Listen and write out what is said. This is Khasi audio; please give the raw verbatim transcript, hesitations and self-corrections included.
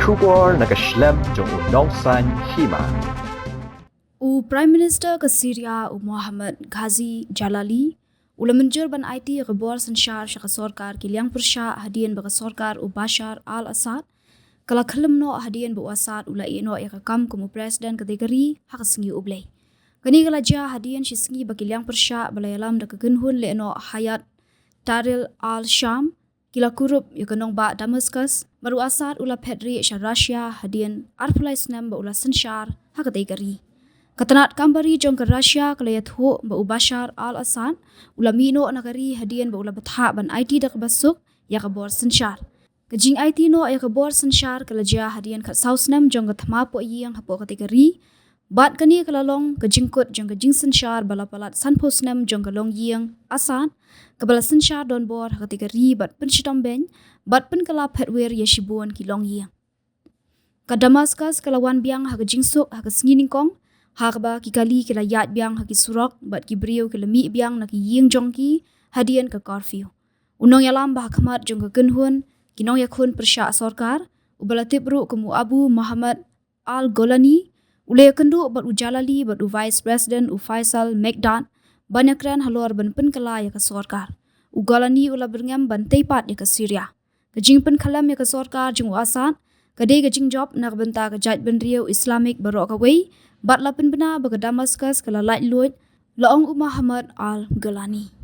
Khubor na ka shlem jong u nongsan hima. U Prime Minister ka Syria, u Mohammad Ghazi Jalali, u la mynjur ban aiti ïa ka bor synshar sha ka sorkar ki liang pyrshah hadien ba ka sorkar u Bashar al-Assad ka la khlem noh hadien ba u Assad u la ïeh noh ïa ka kam kum u president ka dei ka ri ha ka sngi u Blei. Kane ka la jia hadien shi sngi ba ki liang pyrshah ba la ïalam da ka kynhun leh noh Hayat Tahrir al-Sham ki la kurup ïa ka nongbah Damascus, bad u Assad u la phet rieh sha Russia hadien arphew lai snem ba u la synshar ha katei ka ri. Ka tnat kam bari jong ka Russia ka la ïathuh ba u Bashar al-Assad u la mih noh na ka ri hadien ba u la bthah ban aiti da kaba suk ïa ka bor synshar. Ka jingaiti noh ïa ka bor synshar ka la jia hadien khatsaw snem jong ka thma poh ïing hapoh katei ka ri, bad kane ka la long ka jingkut jong ka jingsynshar ba la palat sanphew snem jong ka longïing Assad, kaba la synshar donbor ha katei ka ri bad pynshitom beiñ bad pynkylla phet wir ïa shibun ki longïing. Ka Damascus ka la wan biang ha ka jingsuk ha ka sngi nyngkong, ha kaba ki kali ki la ïaid biang ha ki surok bad ki briew ki la mih biang na ki ïing jong ki hadien ka curfew. U nongïalam ba ha khmat jong ka kynhun ki nongïakhun pyrshah sorkar, uba la tip ruh kum u Abu Muhammad al-Golani, u la ïakynduh bad u Jalali bad u Vice President u Faisal Mekdad ban ïakren halor ban pynkylla ïa ka sorkar. U Golani u la byrngem ban tei pat ïa ka Syria. Ka jingpynkhyllem ïa ka sorkar jong u Assad ka dei ka jingjop na ka bynta ka jaitbynriew Islamic baroh kawei, bad la pynbna ba ka Damascus ka la laitluid, la ong u Mohammad al-Golani.